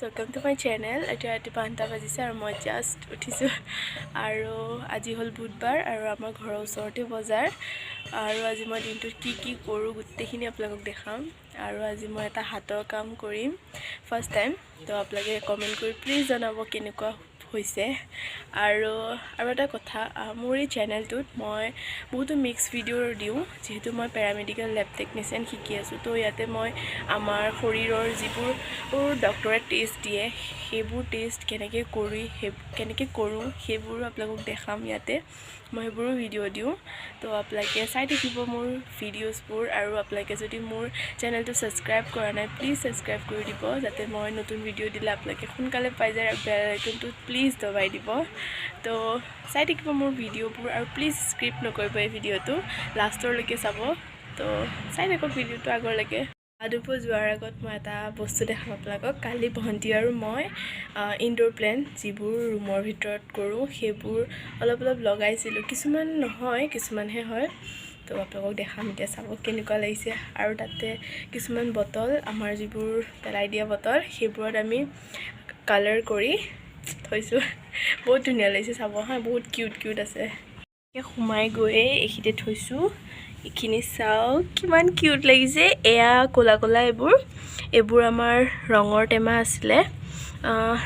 Welcome to my channel. এতিয়া ৰাতিপুৱা 8টা বাজিছে আৰু মই জাষ্ট উঠিছোঁ। আৰু আজি হ'ল বুধবাৰ আৰু আমাৰ ঘৰৰ ওচৰতে বজাৰ। আৰু আজি মই দিনটোত কি কি কৰোঁ, গোটেইখিনি আপোনালোকক দেখাম। আৰু আজি মই এটা হাতৰ কাম কৰিম ফাৰ্ষ্ট টাইম। তো আপোনালোকে কমেণ্ট কৰি প্লিজ জনাব কেনেকুৱা হৈছে। আৰু আৰু এটা কথা, মোৰ এই চেনেলটোত মই বহুতো মিক্স ভিডিঅ' দিওঁ। যিহেতু মই পেৰামেডিকেল লেব টেকনিচিয়ান শিকি আছোঁ, তো ইয়াতে মই আমাৰ শৰীৰৰ যিবোৰ ডক্টৰে টেষ্ট দিয়ে, সেইবোৰ টেষ্ট কেনেকৈ কৰি সেই কেনেকৈ কৰোঁ, সেইবোৰো আপোনালোকক দেখাম। ইয়াতে মই সেইবোৰো ভিডিঅ' দিওঁ। তো আপোনালোকে চাই থাকিব মোৰ ভিডিঅ'জবোৰ। আৰু আপোনালোকে যদি মোৰ চেনেলটো ছাবস্ক্ৰাইব কৰা নাই, প্লিজ ছাবস্ক্ৰাইব কৰি দিব, যাতে মই নতুন ভিডিঅ' দিলে আপোনালোকে সোনকালে পাই যায়। আৰু বেল আইকনটো প্লিজ দবাই দিব। তো চাই থাকিব মোৰ ভিডিঅ'বোৰ আৰু প্লিজ স্কিপ নকৰিব, এই ভিডিঅ'টো লাষ্টৰলৈকে চাব। তো চাই থাকক ভিডিঅ'টো আগলৈকে। গা ধুব যোৱাৰ আগত মই এটা বস্তু দেখাম আপোনালোকক। কালি ভণ্টি আৰু মই ইনড'ৰ প্লেণ্ট, যিবোৰ ৰুমৰ ভিতৰত কৰোঁ, সেইবোৰ অলপ অলপ লগাইছিলোঁ। কিছুমান নহয়, কিছুমানহে হয়। তো আপোনালোকক দেখাম এতিয়া, চাব কেনেকুৱা লাগিছে। আৰু তাতে কিছুমান বটল, আমাৰ যিবোৰ পেলাই দিয়া বটল, সেইবোৰত আমি কালাৰ কৰি থৈছোঁ। বহুত ধুনীয়া লাগিছে, চাব হা, বহুত কিউট কিউট আছে। সোমাই গৈয়ে এইখিনিতে থৈছোঁ। এইখিনি চাওক, কিমান কিউট লাগিছে। এয়া ক'লা ক'লা এইবোৰ আমাৰ ৰঙৰ টেমা আছিলে।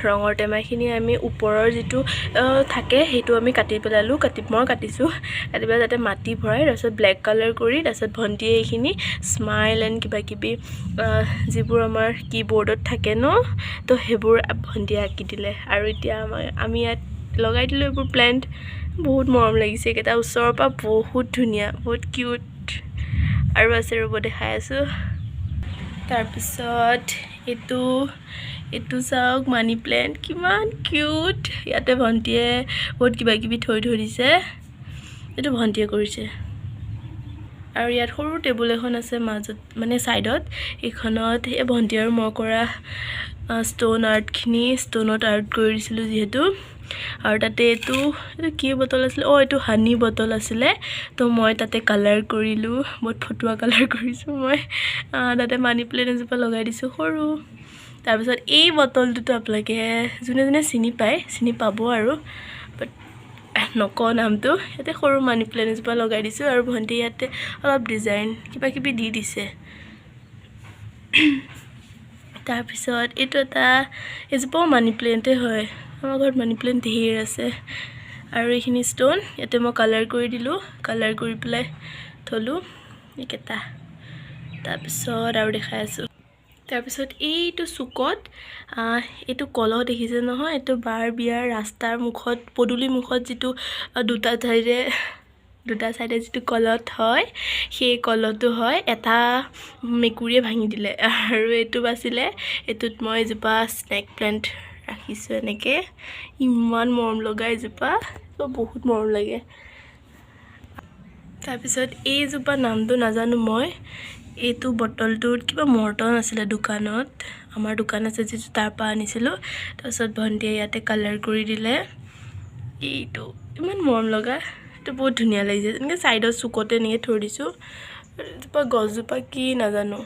ৰঙৰ টেমাখিনি আমি ওপৰৰ যিটো থাকে, সেইটো আমি কাটি পেলালোঁ। কাটি, মই কাটিছোঁ। কাটি পেলাই তাতে মাটি ভৰাই, তাৰপিছত ব্লেক কালাৰ কৰি, তাৰপিছত ভণ্টিয়ে এইখিনি স্মাইল এণ্ড কিবা কিবি যিবোৰ আমাৰ কি বৰ্ডত থাকে ন, তো সেইবোৰ ভণ্টিয়ে আঁকি দিলে। আৰু এতিয়া আমি ইয়াত লগাই দিলোঁ এইবোৰ প্লেণ্ট। বহুত মৰম লাগিছে এইকেইটা, ওচৰৰ পৰা বহুত ধুনীয়া, বহুত কিউট। আৰু আছে, ৰ'ব, দেখাই আছোঁ। তাৰপিছত এইটো চাওক, মানি প্লেণ্ট, কিমান কিউট। ইয়াতে ভণ্টিয়ে বহুত কিবা কিবি থৈ থৈ দিছে। এইটো ভণ্টিয়ে কৰিছে। আৰু ইয়াত সৰু টেবুল এখন আছে মাজত, মানে ছাইডত। এইখনত এই ভণ্টি আৰু মই কৰা ষ্ট'ন আৰ্টখিনি, ষ্ট'নত আৰ্ট কৰি দিছিলোঁ যিহেতু। আৰু তাতে এইটো কি বটল আছিলে? অঁ, এইটো হানি বটল আছিলে। তো মই তাতে কালাৰ কৰিলোঁ, বহুত ফটুৱা কালাৰ কৰিছোঁ মই। তাতে মানি প্লেণ্ট এজোপা লগাই দিছোঁ সৰু। তাৰপিছত এই বটলটোতো আপোনালোকে যোনে যোনে চিনি পায়, চিনি পাব আৰু, বাট নকওঁ নামটো। ইয়াতে সৰু মানি প্লেণ্ট এজোপা লগাই দিছোঁ আৰু ভণ্টি ইয়াতে অলপ ডিজাইন কিবা কিবি দি দিছে। তাৰপিছত এইটো এটা, এজোপাও মানি প্লেণ্টে হয়। আমাৰ ঘৰত মানি প্লেণ্ট ধেৰ আছে। আৰু এইখিনি ষ্ট'ন, ইয়াতে মই কালাৰ কৰি দিলোঁ, কালাৰ কৰি পেলাই থ'লোঁ এইকেইটা। তাৰপিছত আৰু দেখাই আছোঁ। তাৰপিছত এইটো চুকত এইটো কলহ দেখিছে নহয়? এইটো বাৰ বিয়াৰ ৰাস্তাৰ মুখত, পদূলি মুখত যিটো দুটা চাইডে যিটো কলহ হয়, সেই কলহটো হয়। এটা মেকুৰীয়ে ভাঙি দিলে আৰু এইটো বাচিলে। এইটোত মই এজোপা স্নেক প্লেণ্ট ৰাখিছোঁ এনেকৈ। ইমান মৰম লগা এজোপা, বহুত মৰম লাগে। তাৰপিছত এইজোপা নামটো নাজানো মই। এইটো বটলটোত কিবা মৰ্টন আছিলে দোকানত, আমাৰ দোকান আছে যিটো, তাৰ পৰা আনিছিলোঁ। তাৰপিছত ভণ্টিয়ে ইয়াতে কালাৰ কৰি দিলে। এইটো ইমান মৰম লগা, এইটো বহুত ধুনীয়া লাগিছে। এনেকৈ ছাইডৰ চুকতে এনেকৈ থৈ দিছোঁ। এজোপা গছজোপা কি নাজানো।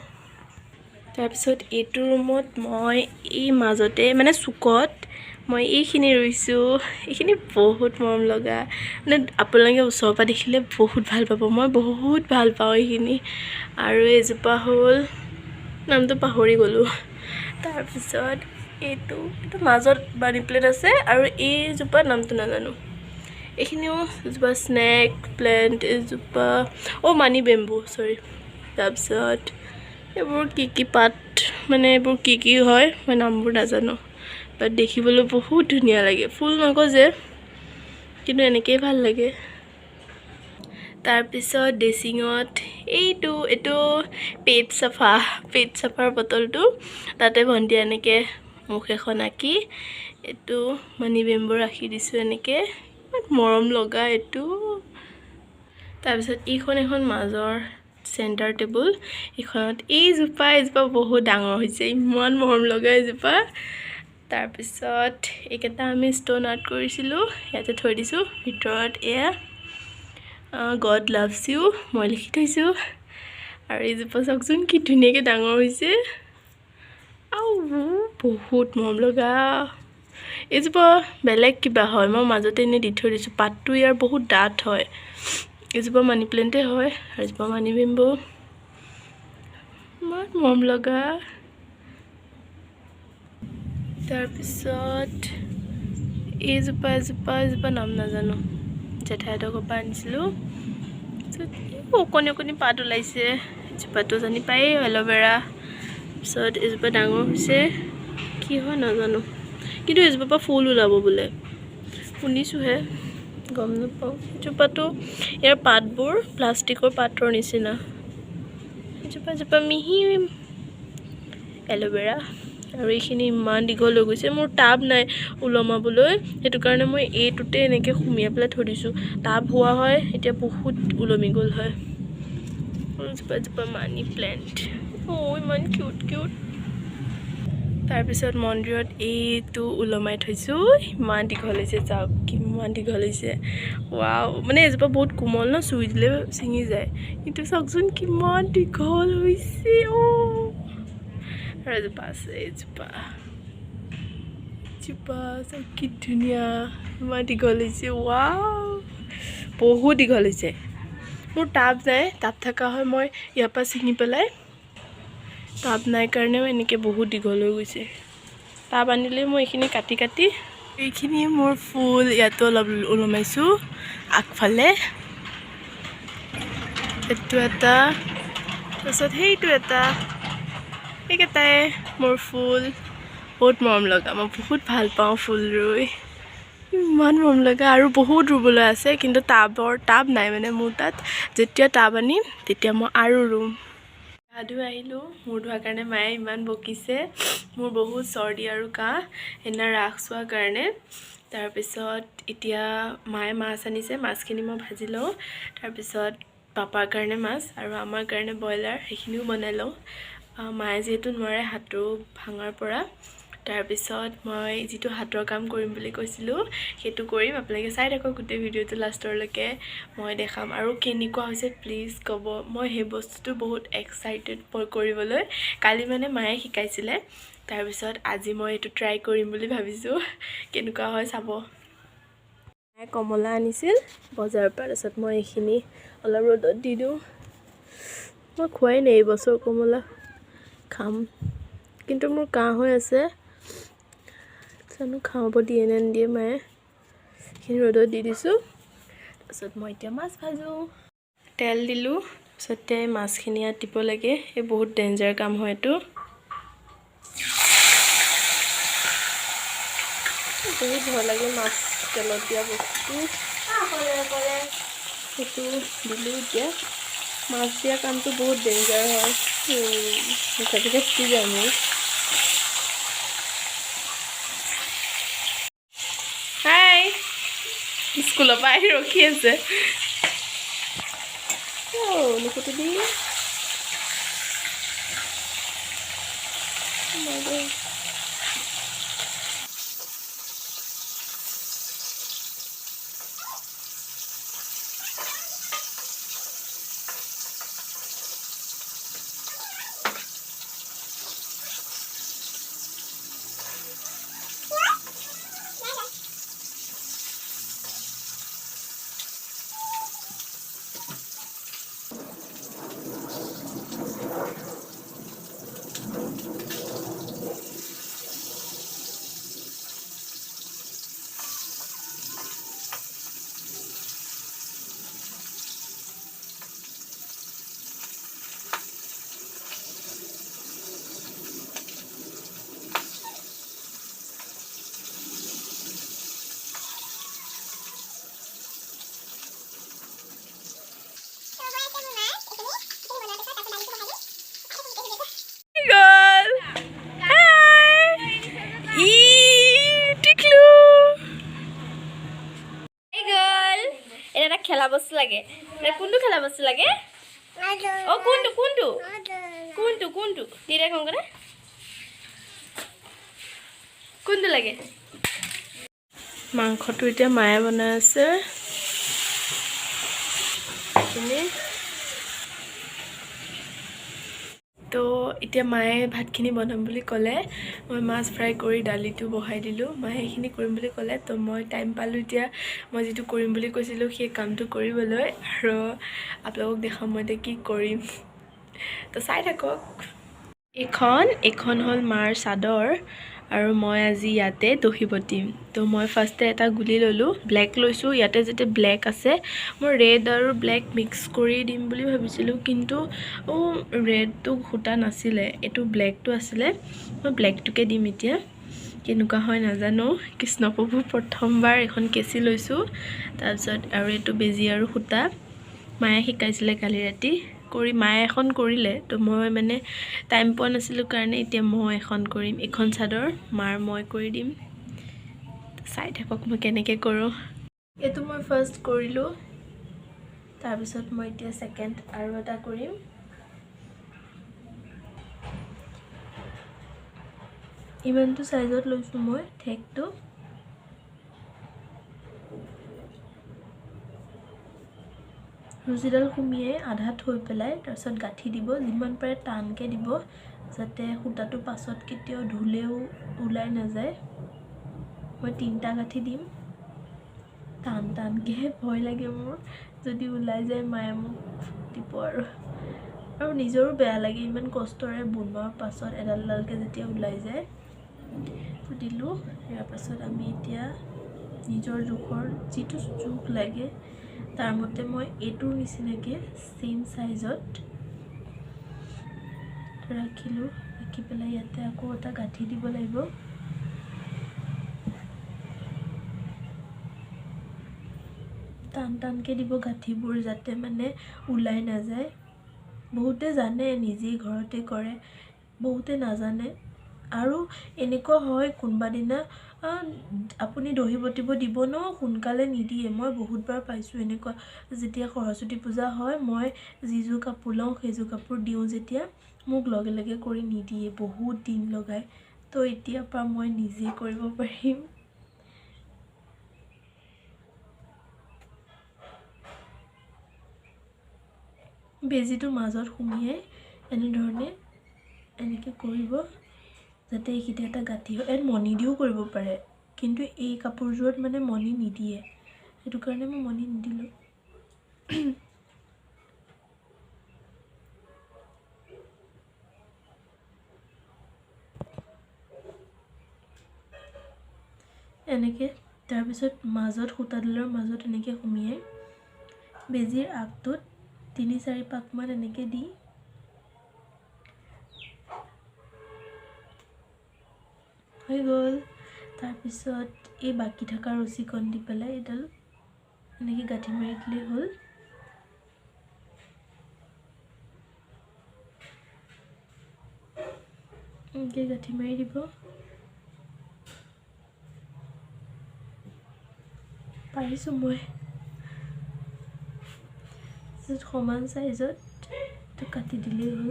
তাৰপিছত এইটো ৰুমত মই এই মাজতে, মানে চুকত মই এইখিনি ৰুইছোঁ। এইখিনি বহুত মৰম লগা, মানে আপোনালোকে ওচৰৰ পৰা দেখিলে বহুত ভাল পাব। মই বহুত ভাল পাওঁ এইখিনি। আৰু এইজোপা হ'ল, নামটো পাহৰি গ'লোঁ। তাৰপিছত এইটো মাজত মানি প্লেণ্ট আছে আৰু এইজোপা নামটো নাজানো। এইখিনিও এজোপা স্নেক প্লেণ্ট, এইজোপা, অ' মানি বেম্বু, চৰি। তাৰপিছত এইবোৰ কি কি পাত, মানে এইবোৰ কি কি হয়, মই নামবোৰ নাজানো, বাট দেখিবলৈ বহুত ধুনীয়া লাগে। ফুল নগজে, কিন্তু এনেকেই ভাল লাগে। তাৰপিছত ড্ৰেছিঙত এইটো পেট চাফাৰ বটলটো, তাতে ভণ্টিয়ে এনেকৈ মুখ এখন আঁকি এইটো মানি বেম্বু ৰাখি দিছোঁ এনেকৈ। ইমান মৰম লগা এইটো। তাৰপিছত এইখন এখন মাজৰ চেণ্টাৰ টেবুল। এইখনত এইজোপা বহুত ডাঙৰ হৈছে, ইমান মৰম লগা এইজোপা। তাৰপিছত এইকেইটা আমি ষ্ট'ন আৰ্ট কৰিছিলোঁ, ইয়াতে থৈ দিছোঁ। ভিতৰত এয়া "God loves you" মই লিখি থৈছোঁ। আৰু এইজোপা চাওকচোন, কি ধুনীয়াকৈ ডাঙৰ হৈছে। আৰু বহুত মৰম লগা। এইজোপা বেলেগ কিবা হয়, মই মাজতে এনেই দি থৈ দিছোঁ। পাতটো ইয়াৰ বহুত ডাঠ হয়। এজোপা মানি প্লেণ্টে হয় আৰু এজোপা মানি বেম্বো, ইমান মৰম লগা। তাৰপিছত এইজোপা এজোপা এজোপা নাম নাজানো, জেঠাইহঁতৰ ঘৰৰ পৰা আনিছিলোঁ। অকণি অকণি পাত ওলাইছে। এজোপাটো জানি পায়েই এল'ভেৰা। তাৰপিছত এজোপা ডাঙৰ হৈছে, কি হয় নাজানো, কিন্তু এজোপাৰ পৰা ফুল ওলাব বোলে শুনিছোঁহে, গম নাপাওঁ। এজোপাটো ইয়াৰ পাতবোৰ প্লাষ্টিকৰ পাতৰ নিচিনা। এজোপা এজোপা মিহি এল'ভেৰা। আৰু এইখিনি ইমান দীঘল হৈ গৈছে, মোৰ টাব নাই ওলমাবলৈ, সেইটো কাৰণে মই এইটোতে এনেকৈ সুমিয়াই পেলাই থৈ দিছোঁ। টাব হোৱা হয় এতিয়া বহুত ওলমি গ'ল হয়। এজোপা এজোপা মানি প্লেণ্ট, অ' ইমান কিউট কিউট। তাৰপিছত মন্দিৰত এইটো ওলমাই থৈছোঁ, ইমান দীঘল হৈছে, চাওক কিমান দীঘল হৈছে। ৱাও, মানে এজোপা বহুত কোমল ন, চুই দিলে ছিঙি যায়, কিন্তু চাওকচোন কিমান দীঘল হৈছে। অ' আৰু এজোপা আছে, এইজোপা এজোপা চাওক কি ধুনীয়া, ইমান দীঘল হৈছে। ৱাও, বহুত দীঘল হৈছে। মোৰ টাব নাই, টাব থকা হয় মই ইয়াৰ পৰা ছিঙি পেলাই, টাব নাই কাৰণেও এনেকৈ বহুত দীঘল হৈ গৈছে। টাব আনিলে মই এইখিনি কাটি কাটি, এইখিনি মোৰ ফুল ইয়াতো অলপ ওলমাইছোঁ আগফালে। এইটো এটা, তাৰপিছত সেইটো এটা, সেইকেইটাই মোৰ ফুল। বহুত মৰম লগা, মই বহুত ভাল পাওঁ ফুল ৰুই, ইমান মৰম লগা। আৰু বহুত ৰুবলৈ আছে, কিন্তু টাব নাই মানে মোৰ তাত। যেতিয়া টাব আনিম তেতিয়া মই আৰু ৰুম। গা ধুই আহিলোঁ, মূৰ ধোৱাৰ কাৰণে মায়ে ইমান বকিছে। মোৰ বহুত চৰ্দি আৰু কাহ, সেইদিনা ৰাস চোৱাৰ কাৰণে। তাৰপিছত এতিয়া মায়ে মাছ আনিছে, মাছখিনি মই ভাজি লওঁ। তাৰপিছত পাপাৰ কাৰণে মাছ আৰু আমাৰ কাৰণে ব্ৰইলাৰ, সেইখিনিও বনাই লওঁ। মায়ে যিহেতু নোৱাৰে হাতটো ভাঙাৰ পৰা। তাৰপিছত মই যিটো হাতৰ কাম কৰিম বুলি কৈছিলোঁ সেইটো কৰিম। আপোনালোকে চাই থাকক গোটেই ভিডিঅ'টো লাষ্টৰলৈকে, মই দেখাম আৰু কেনেকুৱা হৈছে প্লিজ ক'ব। মই সেই বস্তুটো বহুত এক্সাইটেড কৰিবলৈ। কালি মানে মায়ে শিকাইছিলে, তাৰপিছত আজি মই এইটো ট্ৰাই কৰিম বুলি ভাবিছোঁ, কেনেকুৱা হয় চাব। মায়ে কমলা আনিছিল বজাৰৰ পৰা, তাৰপিছত মই এইখিনি অলপ ৰ'দত দি দিওঁ। মই খোৱাই নাই এইবছৰ কমলা, খাম, কিন্তু মোৰ কাহ হৈ আছে, জানো খাব দিয়ে নে নিদিয়ে মায়ে। এইখিনি ৰ'দত দি দিছোঁ। তাৰপিছত মই এতিয়া মাছ ভাজোঁ। তেল দিলোঁ, তাৰপিছতে মাছখিনি ইয়াত দিব লাগে। এই বহুত ডেঞ্জাৰ কাম হয় এইটো, বহুত ভয় লাগে মাছ তেলত দিয়া বস্তু। সেইটো দিলোঁ। এতিয়া মাছ দিয়া কামটো বহুত ডেঞ্জাৰ হয়, মুখে চুখে ফুটি যায় মোৰ। হাই, স্কুলৰ পৰা আহি ৰখি আছে। নুফুটিবি। খেলা বস্তু লাগে, কোনটো খেলা বস্তু লাগে? অ কোনটো কোনটো কোনটো কোনটো দিদা কংকনা কোনটো লাগে? মাংসটো এতিয়া মায়ে বনাই আছে। তো এতিয়া মায়ে ভাতখিনি বনাম বুলি ক'লে, মই মাছ ফ্ৰাই কৰি দালিটো বহাই দিলোঁ। মায়ে সেইখিনি কৰিম বুলি ক'লে, তো মই টাইম পালোঁ এতিয়া মই যিটো কৰিম বুলি কৈছিলোঁ সেই কামটো কৰিবলৈ। আৰু আপোনালোকক দেখাম মই এতিয়া কি কৰিম, তো চাই থাকক। এইখন হ'ল মাৰ চাদৰ আৰু মই আজি ইয়াতে দহি বটিম। তো মই ফাৰ্ষ্টে এটা গুলি ল'লোঁ, ব্লেক লৈছোঁ। ইয়াতে যেতিয়া ব্লেক আছে, মই ৰেড আৰু ব্লেক মিক্স কৰি দিম বুলি ভাবিছিলোঁ, কিন্তু ৰেডটো সূতা নাছিলে, এইটো ব্লেকটো আছিলে। মই ব্লেকটোকে দিম এতিয়া, কেনেকুৱা হয় নাজানো। কৃষ্ণপ্ৰভু প্ৰথমবাৰ এখন কেঁচি লৈছোঁ। তাৰপিছত আৰু এইটো বেজী আৰু সূতা মায়ে শিকাইছিলে কালি ৰাতি কৰি, মায়ে এখন কৰিলে, তো মই মানে টাইম পোৱা নাছিলোঁ কাৰণে এতিয়া মই এখন কৰিম। এইখন চাদৰ মাৰ মই কৰি দিম, চাই থাকক মই কেনেকৈ কৰোঁ। এইটো মই ফাৰ্ষ্ট কৰিলোঁ, তাৰপিছত মই এতিয়া ছেকেণ্ড আৰু এটা কৰিম। ইমানটো চাইজত লৈছোঁ মই ঠেকটো। ৰছীডাল সুমিয়াই আধা থৈ পেলাই তাৰপিছত গাঁঠি দিব, যিমান পাৰে টানকৈ দিব, যাতে সূতাটো পাছত কেতিয়াও ধুলেও ওলাই নাযায়। মই 3টা গাঁঠি দিম টান টানকৈ, ভয় লাগে মোৰ যদি ওলাই যায় মায়ে মোক দিব। আৰু আৰু নিজৰো বেয়া লাগে ইমান কষ্টৰে বনোৱাৰ পাছত এডাল এডালকৈ যেতিয়া ওলাই যায়। তো দিলোঁ। ইয়াৰ পাছত আমি এতিয়া নিজৰ জোখৰ যিটো জোখ লাগে তাৰ মতে মই এইটোৰ নিচিনাকৈ ছেইম চাইজত ৰাখিলোঁ। ৰাখি পেলাই ইয়াতে আকৌ এটা গাঁঠি দিব লাগিব। টান টানকৈ দিব গাঁঠিবোৰ, যাতে মানে ওলাই নাযায়। বহুতে জানে, নিজেই ঘৰতে কৰে, বহুতে নাজানে। আৰু এনেকুৱা হয় কোনোবা দিনা আপুনি দহি বটিব দিব ন, সোনকালে নিদিয়ে। মই বহুতবাৰ পাইছোঁ এনেকুৱা, যেতিয়া সৰস্বতী পূজা হয় মই যিযোৰ কাপোৰ লওঁ সেইযোৰ কাপোৰ দিওঁ, যেতিয়া মোক লগে লগে কৰি নিদিয়ে, বহুত দিন লগায়। তো এতিয়াৰ পৰা মই নিজে কৰিব পাৰিম। বেজীটো মাজত সুমিয়াই এনেধৰণে এনেকৈ কৰিব, যাতে এইকেইটা এটা গাঁঠি হয়। ইয়াত মণি দিও কৰিব পাৰে, কিন্তু এই কাপোৰযোৰত মানে মণি নিদিয়ে, সেইটো কাৰণে মই মণি নিদিলোঁ। এনেকৈ তাৰপিছত মাজত সূতাডালৰ মাজত এনেকৈ সুমিয়াই বেজীৰ আগটোত 3-4 পাকমান এনেকৈ দি হৈ গ'ল। তাৰপিছত এই বাকী থকা ৰছীকণ দি পেলাই এইডাল এনেকৈ গাঁঠি মাৰি দিলেই হ'ল। এনেকৈ গাঁঠি মাৰি দিব। পাৰিছোঁ মই। সমান চাইজত কাটি দিলেই হ'ল।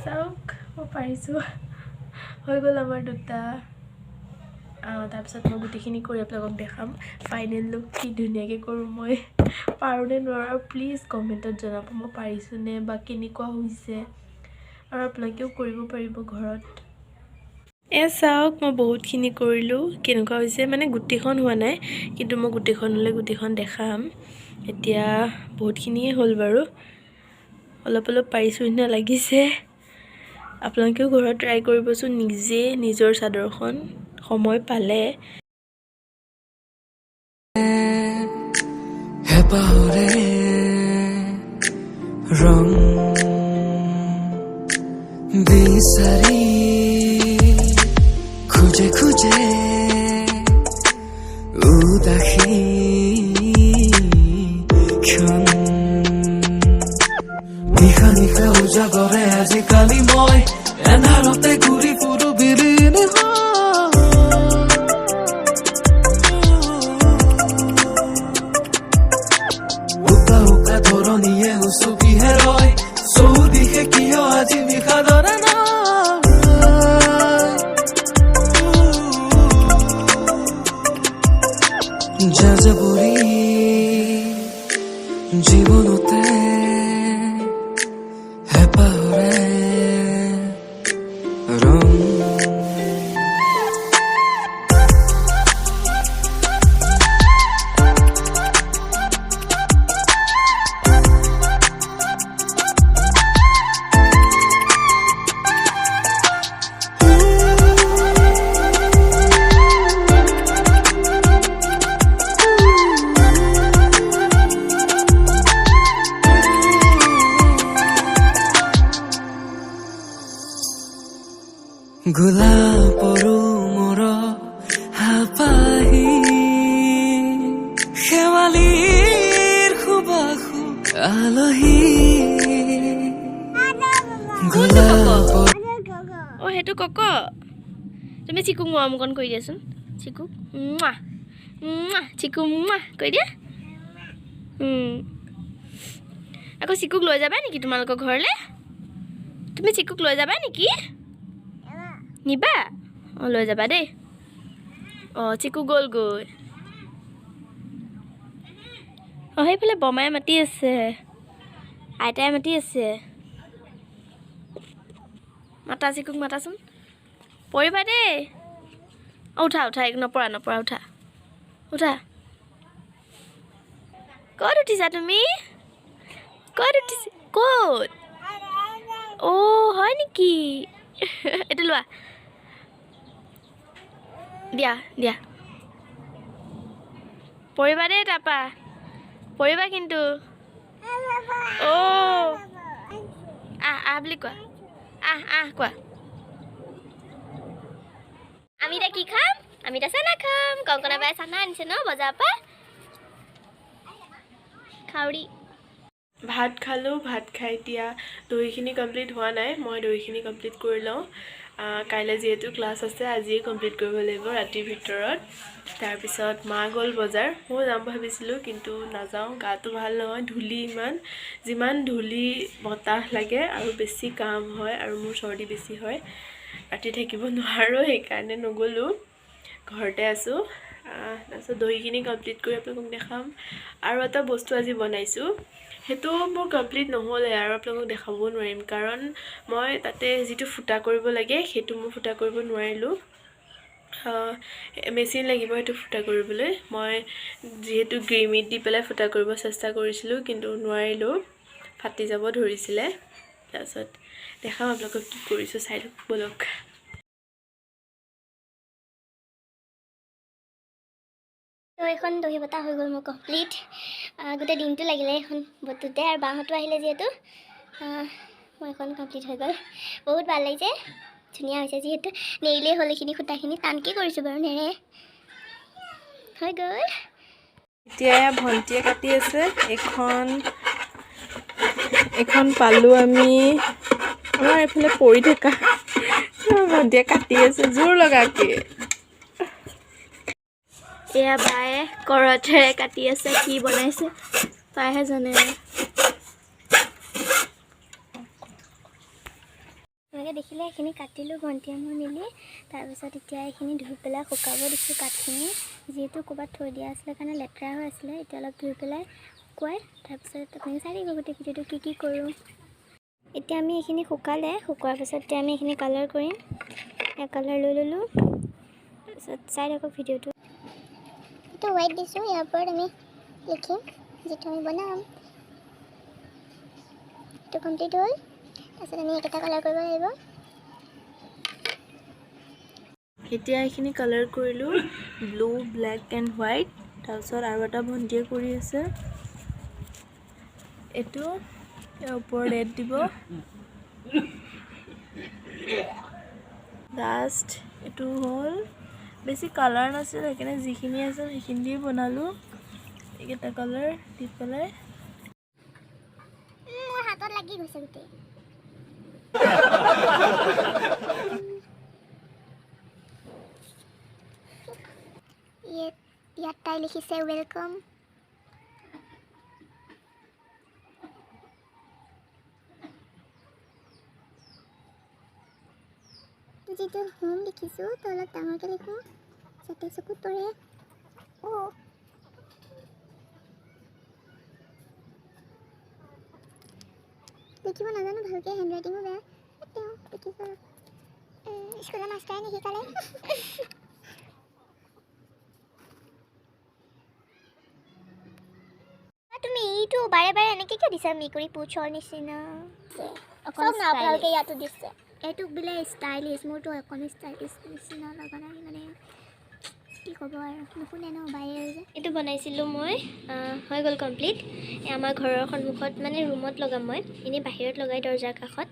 চাওক মই পাৰিছোঁ, হৈ গ'ল আমাৰ দুটা। তাৰপিছত মই গোটেইখিনি কৰি আপোনালোকক দেখাম ফাইনেল লুক কি ধুনীয়াকৈ কৰোঁ মই, পাৰোঁ নে নোৱাৰোঁ। আৰু প্লিজ কমেণ্টত জনাব মই পাৰিছোঁনে বা কেনেকুৱা হৈছে, আৰু আপোনালোকেও কৰিব পাৰিব ঘৰত। চাওক মই বহুতখিনি কৰিলোঁ, কেনেকুৱা হৈছে মানে গোটেইখন হোৱা নাই, কিন্তু মই গোটেইখন হ'লে গোটেইখন দেখাম। এতিয়া বহুতখিনিয়ে হ'ল বাৰু, অলপ অলপ পাৰিছোঁ নিচিনা লাগিছে। আপোনালোকেও ঘৰত ট্ৰাই কৰিবচোন নিজে নিজৰ চাদৰখন সময় পালে। ৰং বিচাৰি খোজে খোজে উদাসী ক্ষণ, নিশা নিশা উজাগৰে আজিকালি মই এন্ধাৰতে ঘূৰি ফুৰো বিলীন। উকা উকা ধৰণীয়ে উচুপিহে ৰয় চৌদিশে, কিয় আজি নিশা দৰে নাই। যাযাবৰী জীৱনতে হেঁপাহৰে গোলাপৰো মোৰ হাপাহি, শেৱালিৰ সুবাসো আলহী, গোলাপৰ। অঁ, সেইটো কক। তুমি চিকুক মৰম অকণ কৰি দিয়াচোন। চিকুক মুৱা মুৱা, চিকু মুৱা কৰি দিয়া। আকৌ চিকুক লৈ যাবা নেকি তোমালোকৰ ঘৰলৈ? তুমি চিকুক লৈ যাবা নেকি? নিবা? অঁ, লৈ যাবা দেই। অঁ, চিকু গ'লগৈ। অঁ, সেইফালে বমাই মাতি আছে, আইতাই মাতি আছে। মাতা চিকুক, মাতাচোন। পৰিবা দেই। অঁ, উঠা উঠা, একো নপৰা নপৰা, উঠা উঠা। ক'ত উঠিছা তুমি? ক'ত উঠিছা? ক'ত? অ', হয় নেকি? এইটো লোৱা, দিয়া দিয়া। পৰিবা দেই, তাৰপা পৰিবা কিন্তু। অ' আহ আহ বুলি কোৱা, আহ আহ কোৱা। আমি এতিয়া কি খাম? আমি এতিয়া চানা খাম। কংকনা বাই চানা আনিছে ন বজাৰৰ পৰা। খাউৰি। ভাত খালোঁ। ভাত খাই এতিয়া দহিখিনি কমপ্লিট হোৱা নাই, মই দহিখিনি কমপ্লিট কৰি লওঁ। কাইলৈ যিহেতু ক্লাছ আছে, আজিয়ে কমপ্লিট কৰিব লাগিব ৰাতিৰ ভিতৰত। তাৰপিছত মা গ'ল বজাৰ, ময়ো যাম ভাবিছিলোঁ কিন্তু নাযাওঁ, গাটো ভাল নহয়। ধূলি ইমান, যিমান ধূলি বতাহ লাগে আৰু বেছি কাম হয় আৰু মোৰ চৰ্দি বেছি হয়, ৰাতি থাকিব নোৱাৰোঁ, সেইকাৰণে নগ'লোঁ, ঘৰতে আছোঁ। তাৰপিছত দহিখিনি কমপ্লিট কৰি আপোনালোকক দেখাম। আৰু এটা বস্তু আজি বনাইছোঁ, সেইটো মোৰ কমপ্লিট নহ'লে আৰু আপোনালোকক দেখাবও নোৱাৰিম, কাৰণ মই তাতে যিটো ফুটা কৰিব লাগে সেইটো মই ফুটা কৰিব নোৱাৰিলোঁ। মেচিন লাগিব সেইটো ফুটা কৰিবলৈ। মই যিহেতু গ্ৰীমিত দি পেলাই ফুটা কৰিব চেষ্টা কৰিছিলোঁ কিন্তু নোৱাৰিলোঁ, ফাটি যাব ধৰিছিলে। তাৰপিছত দেখাম আপোনালোকক কি কৰিছোঁ, চাই লওক ব'লক। তো এইখন দহি বতা হৈ গ'ল মোৰ কমপ্লিট। গোটেই দিনটো লাগিলে এইখন বটোতে, আৰু বাহঁতো আহিলে যিহেতু। মোৰ এইখন কমপ্লিট হৈ গ'ল, বহুত ভাল লাগিছে, ধুনীয়া হৈছে। যিহেতু নেৰিলেই হ'ল এইখিনি সূতাখিনি, টানকৈ কৰিছোঁ বাৰু, নেৰে, হৈ গ'ল। এতিয়া ভণ্টিয়ে কাটি আছে। এইখন পালোঁ আমি আমাৰ এইফালে পৰি থকা। ভণ্টিয়ে কাটি আছে জোৰ লগাকে। এয়া বায়ে কৰতেৰে কাটি আছে, কি বনাইছে তাইহে জানে। আপোনালোকে দেখিলে এইখিনি কাটিলোঁ ভণ্টিয়ে মই মিলি। তাৰপিছত এতিয়া এইখিনি ধুই পেলাই শুকাব দিছোঁ কাঠখিনি, যিহেতু ক'ৰবাত থৈ দিয়া আছিলে কাৰণে লেতেৰা হৈ আছিলে। এতিয়া অলপ ধুই পেলাই শুকুৱাই তাৰপিছত আপোনালোকে চাই থাকিব গোটেই ভিডিঅ'টো কি কি কৰোঁ। এতিয়া আমি এইখিনি শুকালে, শুকোৱাৰ পিছত এতিয়া আমি এইখিনি কালাৰ কৰিম। কালাৰ লৈ ল'লোঁ, তাৰপিছত চাই থাকক ভিডিঅ'টো। এইটো হোৱাইট দিছোঁ, ইয়াৰ ওপৰত আমি লিখিম যিটো আমি বনাম। এইটো কমপ্লিট হ'ল, তাৰপিছত আমি এইকেইটা কালাৰ কৰিব লাগিব। এতিয়া এইখিনি কালাৰ কৰিলোঁ, ব্লু, ব্লেক এণ্ড হোৱাইট। তাৰপিছত আৰু এটা ভণ্টিয়ে কৰি আছে, এইটো ইয়াৰ ওপৰত ৰেড দিব। লাষ্ট এইটো হ'ল। বেছি কালাৰ নাছিল, সেইকাৰণে যিখিনি আছিল সেইখিনি দি বনালোঁ, এইকেইটা কালাৰ দি পেলাই। মোৰ হাতত লাগি গৈছে গোটেই। ইয়াত তাই লিখিছে welcome. যিটো হোম লিখিছোঁ তো অলপ ডাঙৰকৈ লিখোঁ যাতে চকুত পৰে। অ' লিখিব নাজানো ভালকৈ, হেণ্ড ৰাইটিঙো বেয়া, তেওঁ লিখিছোঁ আৰু। স্কুলৰ মাষ্টাৰে নিশিকালে। তুমি এইটো বাৰে বাৰে এনেকৈ কিয় দিছা, মেকুৰী পুচৰ নিচিনা? চব না আপোনালোকে ইয়াতো দিছে। এইটোক বোলে ষ্টাইলিছ, মোৰতো অকণো ষ্টাইলিছ নিচিনা লগা নাই, মানে কি ক'ব আৰু, নুশুনে ন বায়ে যে। এইটো বনাইছিলোঁ মই, হৈ গ'ল কমপ্লিট। আমাৰ ঘৰৰ সন্মুখত মানে ৰুমত লগাম মই, এনেই বাহিৰত লগাই দৰ্জাৰ কাষত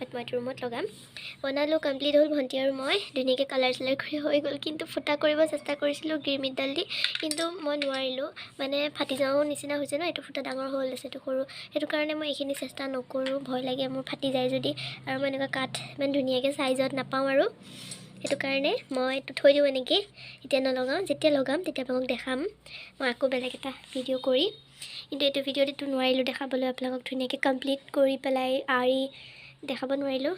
বাট মই এইটো ৰুমত লগাম। বনালোঁ, কমপ্লিট হ'ল। ভণ্টি আৰু মই ধুনীয়াকৈ কালাৰ চালাৰ কৰি হৈ গ'ল। কিন্তু ফুটা কৰিব চেষ্টা কৰিছিলোঁ গিৰমিটডাল দি, কিন্তু মই নোৱাৰিলোঁ। মানে ফাটি যাওঁ নিচিনা হৈছে ন, এইটো ফুটা ডাঙৰ হ'ল আছে, এইটো সৰু। সেইটো কাৰণে মই এইখিনি চেষ্টা নকৰোঁ, ভয় লাগে মোৰ ফাটি যায় যদি। আৰু মই এনেকুৱা কাঠ ইমান ধুনীয়াকৈ চাইজত নাপাওঁ আৰু সেইটো কাৰণে মই এইটো থৈ দিওঁ এনেকৈ, এতিয়া নলগাওঁ। যেতিয়া লগাম তেতিয়া আপোনালোকক দেখাম মই আকৌ বেলেগ এটা ভিডিঅ' কৰি। কিন্তু এইটো ভিডিঅ'ত এইটো নোৱাৰিলোঁ দেখাবলৈ আপোনালোকক, ধুনীয়াকৈ কমপ্লিট কৰি পেলাই আঁৰি দেখাব নোৱাৰিলোঁ।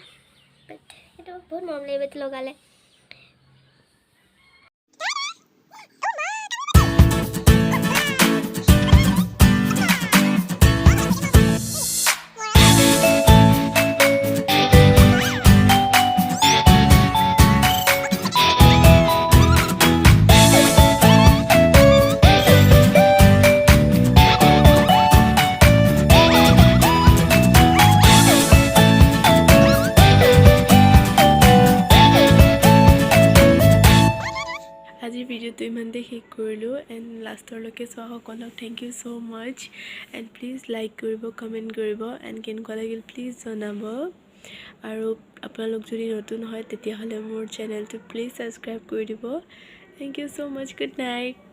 বাট সেইটো বহুত মৰম লাগিব এইটো লগালে। আজিৰ ভিডিঅ'টো ইমানতে শেষ কৰিলোঁ। এণ্ড লাষ্টৰলৈকে চোৱাসকলক thank you so much and please like কৰিব, কমেণ্ট কৰিব এণ্ড কেনেকুৱা লাগিল প্লিজ জনাব। আৰু আপোনালোক যদি নতুন হয়, তেতিয়াহ'লে মোৰ চেনেলটো প্লিজ ছাবস্ক্ৰাইব কৰি দিব। Thank you so much, good night.